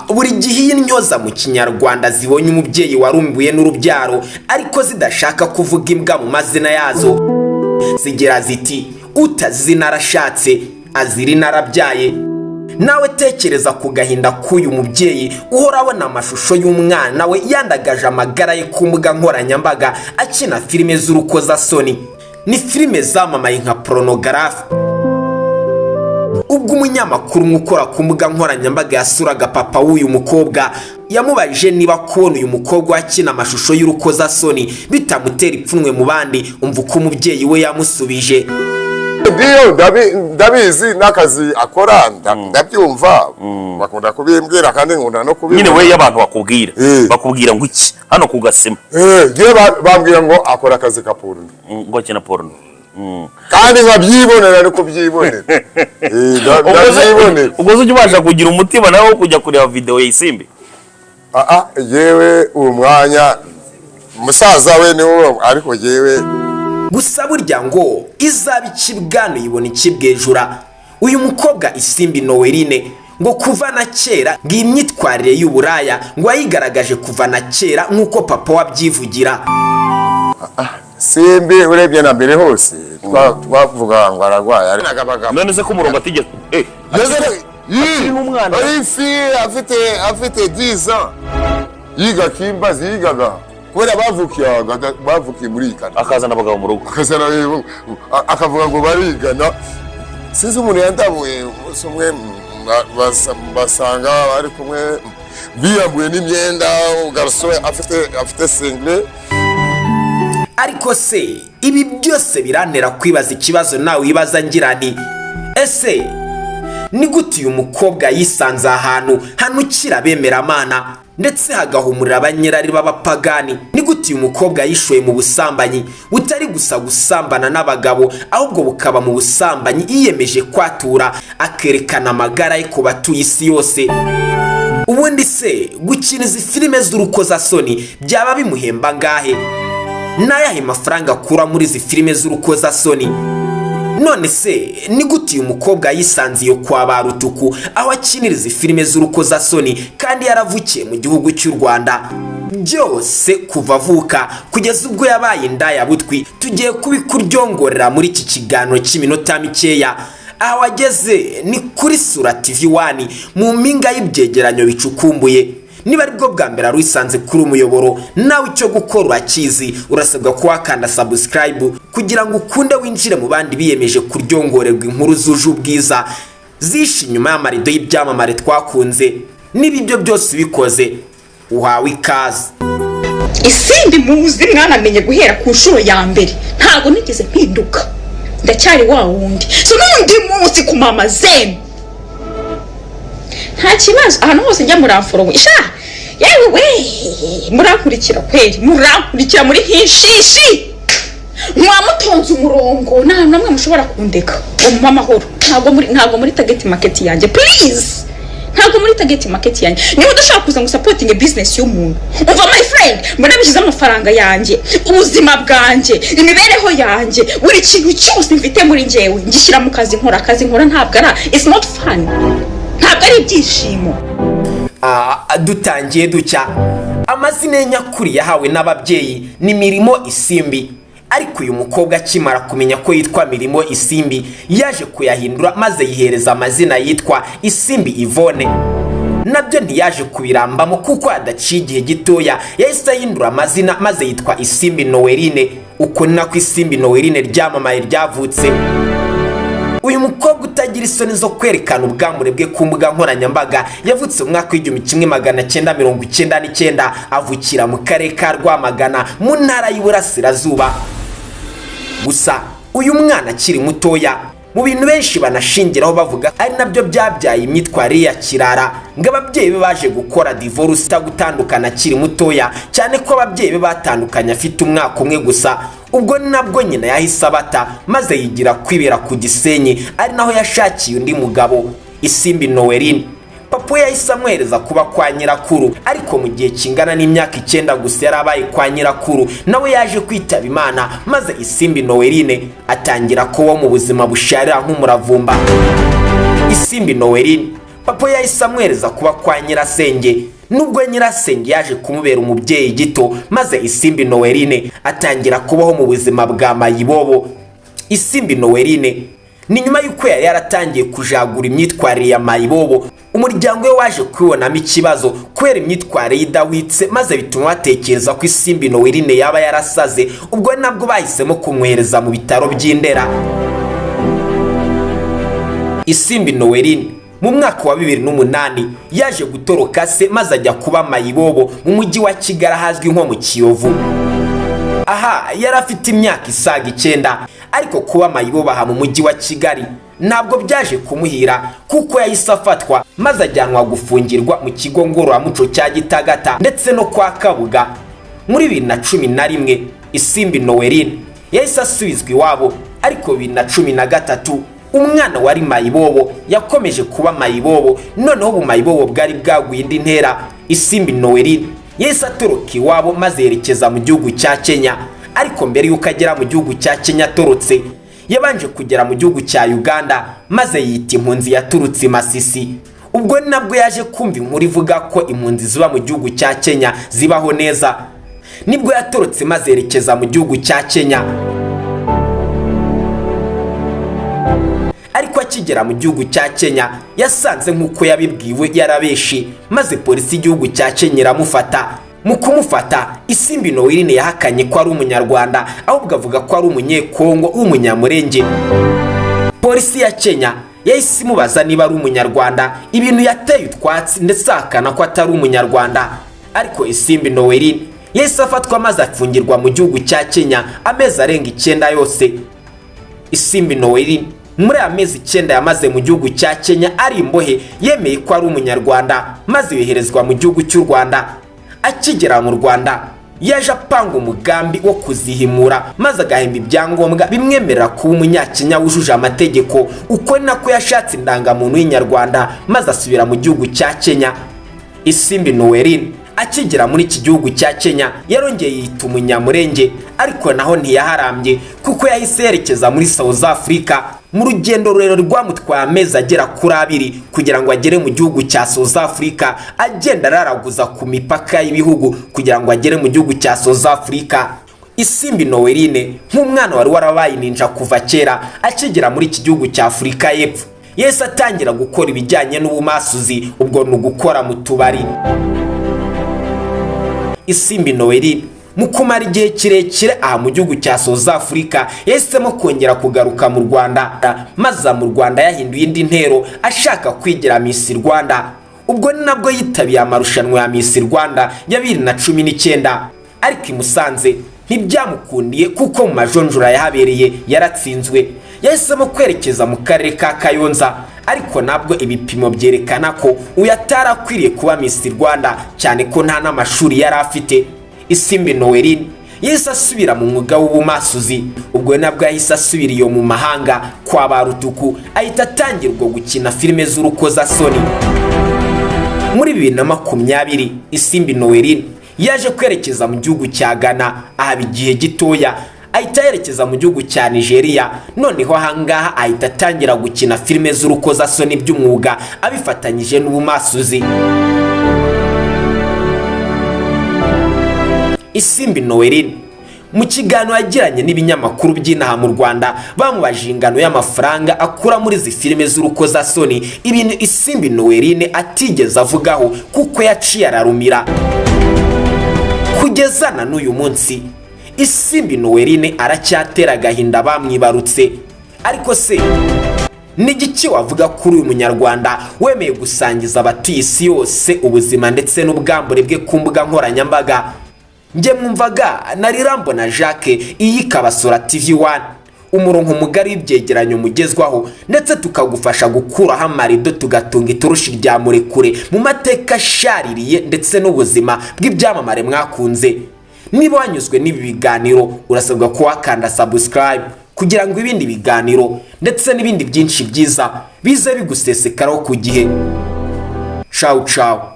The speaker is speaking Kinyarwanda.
Buri gihe iyo intyoza mu Kinyarwanda zibonye umubyeyi warumbuye n'urubyaro ariko zidashaka kuvuga imbwa mu mazina yazo, zigira ziti: "Utazi narashatse azira narabyaye." Nawe tekereza ku gahinda k'uyu mubyeyi uhora abona amashusho y'umwana we yandagaje amagara ye ku mbuga nkoranyambaga akina filime z'urukozasoni. Ni filime zamamaye nka pornography. Ubwo umunyamakuru umwe ukora ku mbuga nkoranyambaga yasuraga papa w'uyu mukobwa, yamubajije niba kubona uyu mukobwa akina amashusho y'urukozasoni bitamutera ipfunwe mu bandi. Umva uko umubyeyi we yamusubije. Ndiyo, ndabizi n'akazi akora, ndabyumva, bakunda kubimbwira kandi nkunda no kubibona. Nyine we, iyo abantu bakubwira, bakubwira ngo iki hano ku gasima? Njyewe bambwira ngo akora akazi ka porno. Ngo akina porno. Kandi nkabyibonera, ariko byibonera. Ndabyibonera. Ubwo se ujya ubasha kugira umutima nawe wo kujya kureba videwo ya Isimbi? Ah, yewe, uwo mwanya musaza we niwo, ariko yewe. Gusa burya ngo izaba ikibwana uyibona ikibwejura. Uyu mukobwa Isimbi Noeline ngo kuva na kera ngo iyi myitwarire y'uburaya ngo yayigaragaje kuva na kera, nk'uko papa wabyivugira. Simbi urebye na mbere hose twavuga ngo ararwaye ariko None se ko umurongo atigeze akiri n'umwana? Ari ifi afite 10 ans, yiga Kimbazi, yigaga kubera bavukiye muri iyi kane. Akazana abagabo mu rugo. Akazana, akavuga ngo barigana. Sinzi umuntu yandabuye umunsi umwe, basanga bari kumwe, biyambuye n'imyenda, garçon afite singlet. Ariko se ibi byose birantera kwibaza ikibazo nawe wibaza, ngira nti: ese ni gute uyu mukobwa yisanze ahantu hanukira abemeramana ndetse hagahumurira abanyerari b'abapagani? Ni gute uyu mukobwa yishoye mu busambanyi butari gusa gusambana n'abagabo, ahubwo bukaba mu busambanyi yiyemeje kwatura, akerekana amagara ye ku batuye isi yose? Ubundi se gukina izi filime z'urukozasoni byaba bimuhemba angahe? Ni ayahe mafaranga akura muri izi filime z'urukozasoni? None se ni gute uyu mukobwa yisanze iyo kwa ba Rutuku, aho akinira izi filime z'urukozasoni, kandi yaravukiye mu gihugu cy'u Rwanda? Byose kuva avuka kugeza ubwo yabaye indaya butwi, tugiye kubikuryongorera muri iki kiganiro cy'iminota mikeya. Aho wageze ni kuri Sura TV One, mu mpinga y'ibyegeranyo bicukumbuye. Niba aribwo bwa mbere wari wisanze kuri umuyoboro, nawe icyo gukora urakizi: urasabwa kuba wakanda subscribe kugira ngo ukunde winjire mu bandi biyemeje kuryongorerwa inkuru zuje ubwiza zishe inyuma y'amarido y'ibyamamare twakunze. Niba ibyo byose ubikoze, uhawe ikaze. Isimbi muzi mwanamenye guhera ku nshuro ya mbere, ntabwo nigeze mpinduka, ndacyari wa wundi. So n'undi munsi ku mama zenu nta kibazo. Ahantu hose njya muramforowe sha, yewe we, murankurikira kweri, murankurikira muri nk'inshishi, mwamutonze umurongo, nta hantu namwe mushobora kundeka ngo mumpe amahoro. Ntabwo muri target market yanjye, please, ntabwo muri target market yanjye. Niba udashaka kuza ngo supportinge business y'umuntu, umva my friend, mbona bishyize amafaranga yanjye, ubuzima bwanjye, imibereho yanjye, buri kintu cyose mfite muri njyewe ngishyira mu kazi nkora. Akazi nkora ntabwo ari, it's not fun, ntabwo ari ibyishimo. Dutangiye ducya, amazina ye nyakuri yahawe n'ababyeyi ni Mirimo Isimbi. Ariko uyu mukobwa akimara kumenya ko yitwa Mirimo Isimbi, yaje kuyahindura maze yihereza amazina yitwa Isimbi Yvonne. Nabyo ntiyaje kubirambamo, kuko hadaciye igihe gitoya yahise ahindura amazina maze yitwa Isimbi Noeline. Uko ni nako Isimbi Noeline ryamamaye ryavutse. Uyu mukobwa utagira isoni zo kwerekana ubwambure bwe ku mbuga nkoranyambaga yavutse mu mwaka w'1999, avukira mu karere ka Rwamagana mu Ntara y'Iburasirazuba. Gusa uyu mwana akiri mutoya, mu bintu benshi banashingiraho bavuga ari nabyo byabyaye imyitwarire ya kirara, ngo ababyeyi be baje gukora divorce, gutandukana akiri mutoya, cyane ko ababyeyi be batandukanye afite umwaka umwe gusa. Ubwo ni nabwo nyina yahise abata maze yigira kwibera ku Gisenyi, ari naho yashakiye undi mugabo. Isimbi Noeline, papa we yahise amwohereza kuba kwa nyirakuru, ariko mu gihe kingana n'imyaka 9 gusa yari abaye kwa nyirakuru, nawe yaje kwitaba Imana, maze Isimbi Noeline atangira kubaho mu buzima busharira nk'umuravumba. Isimbi Noeline Papa yahise amwohereza kuba kwa nyirasenge, nubwo nyirasenge yaje kumubera umubyeyi gito, maze Isimbi Noeline atangira kubaho mu buzima bwa mayibobo. Isimbi Noeline ni nyuma y'uko yari yaratangiye kujagura imyitwarire ya mayibobo, umuryango we waje kwibonamo ikibazo kubera imyitwarire ye idahwitse, maze bituma batekereza ko Isimbi Noeline yaba yarasaze. Ubwo nabwo bahisemo kumwohereza mu bitaro by'Indera. Isimbi Noeline mu mwaka wa 2008 yaje gutoroka se, maze ajya kuba mayibobo mu mujyi wa Kigali ahazwi nko mu Kiyovu. Aha yari afite imyaka isaga 9, ariko kuba mayibobo aha mu mujyi wa Kigali ntabwo byaje kumuhira, kuko yahise afatwa maze ajyanwa gufungirwa mu kigo ngororamuco cya Gitagata ndetse no kwa Kabuga. Muri 2011 Isimbi Noeline yahise asubizwa iwabo, ariko 2013 umwana wari mayibobo yakomeje kuba mayibobo. Noneho ubu mayibobo bwari bwaguye indi ntera. Isimbi Noeline yahise atoroka iwabo maze yerekeza mu gihugu cya Kenya, ariko mbere y'uko agera mu gihugu cya Kenya atorotse, yabanje kugera mu gihugu cya Uganda maze yita impunzi yaturutse i Masisi. Ubwo nabwo yaje kumva inkuru ivuga ko impunzi ziba mu gihugu cya Kenya zibaho neza, nibwo yatorotse maze yerekeza mu gihugu cya Kenya. Ariko akigera mu gihugu cya Kenya yasanze nk'uko yabibwiwe yarabeshe, maze polisi y'igihugu cya Kenya iramufata. Mu kumufata, Isimbi Noeline yahakanye ko ari umunyarwanda, ahubwo avuga ko ari umunyekongo w'umunyamurenge. Polisi ya Kenya yahise imubaza niba ari umunyarwanda, ibintu yateye utwatsi ndetse ahakana ko atari umunyarwanda. Ariko Isimbi Noeline yahise afatwa maze afungirwa mu gihugu cya Kenya amezi arenga 9 yose. Isimbi Noeline muri aya mezi 9 yamaze mu gihugu cya Kenya ari imbohe, yemeye ko ari umunyarwanda maze yoherezwa mu gihugu cy'u Rwanda. Akigera mu Rwanda yaje apanga umugambi wo kuzihimura, maze agahemba ibyangombwa bimwemerera kuba umunyakenya wujuje amategeko. Uko ni nako yashatse indangamuntu y'inyarwanda maze asubira mu gihugu cya Kenya. Isimbi Noeline akigera muri iki gihugu cya Kenya yarongeye yita umunyamurenge, ariko naho ntiyaharambye kuko yahise yerekeza muri South Africa mu rugendo rurerure rwamutwaye amezi agera kuri 2 kugira ngo agere mu gihugu cya South Africa, agenda araraguza ku mipaka y'ibihugu kugira ngo agere mu gihugu cya South Africa. Isimbi Noeline nk'umwana wari warabaye ninja kuva kera, akigera muri iki gihugu cya Afurika y'Epfo yahise atangira gukora ibijyanye n'ubumasuzi, ubwo ni ugukora mu tubari. Isimbi Noeline mu kumara igihe kirekire aha mu gihugu cya South Africa yahisemo kongera kugaruka mu Rwanda, maze mu Rwanda yahinduye indi ntero ashaka kwigira Miss Rwanda. Ubwo ni nabwo yitabiye amarushanwa ya Miss Rwanda ya 2019, ariko i Musanze ntibyamukundiye kuko mu majonjora yahabereye yaratsinzwe. Yahisemo kwerekeza mu karere ka Kayonza, ariko nabwo ibipimo byerekana ko uyu atari akwiriye kuba Miss Rwanda, cyane ko nta n'amashuri yari afite. Isimbi Noeline yahise asubira mu mwuga w'ubumasuzi, ubwo nabwo yahise asubira iyo mu mahanga kwa ba Rutuku, ahita atangirwa gukina filime z'urukozasoni. Muri 2020 Isimbi Noeline yaje kwerekeza mu gihugu cya Ghana, ahaba igihe gitoya ahita yerekeza mu gihugu cya Nigeria. Noneho ahangaha ahita atangira gukina filime z'urukozasoni by'umwuga abifatanyije n'ubumasuzi. Isimbi Noeline mu kiganiro yagiranye n'ibinyamakuru by'inaha mu Rwanda, bamubajije ingano y'amafaranga akura muri izi filime z'urukozasoni, ibintu Isimbi Noeline atigeze avugaho kuko yaciye ararumira. Kugeza na n'uyu munsi Isimbi Noeline aracyatera agahinda bamwibarutse. Ariko se ni igiki wavuga kuri uyu munyarwanda wemeye gusangiza abatuye isi yose ubuzima ndetse n'ubwambure bwe ku mbuga nkoranyambaga? Njye mwumvaga nari Rambona Jacques, iyi ikabasura TV 1, umurongo mugari w'ibyegeranyo mugezwaho, ndetse tukagufasha gukuraho amarido tugatunga itoroshi rya murekure mu mateka ashaririye ndetse n'ubuzima bw'ibyamamare mwakunze. Niba wanyuzwe n'ibi biganiro urasabwa ko wakanda subscribe kugira ngo ibindi biganiro ndetse n'ibindi byinshi byiza bize bigusesekaraho ku gihe. Ciao ciao.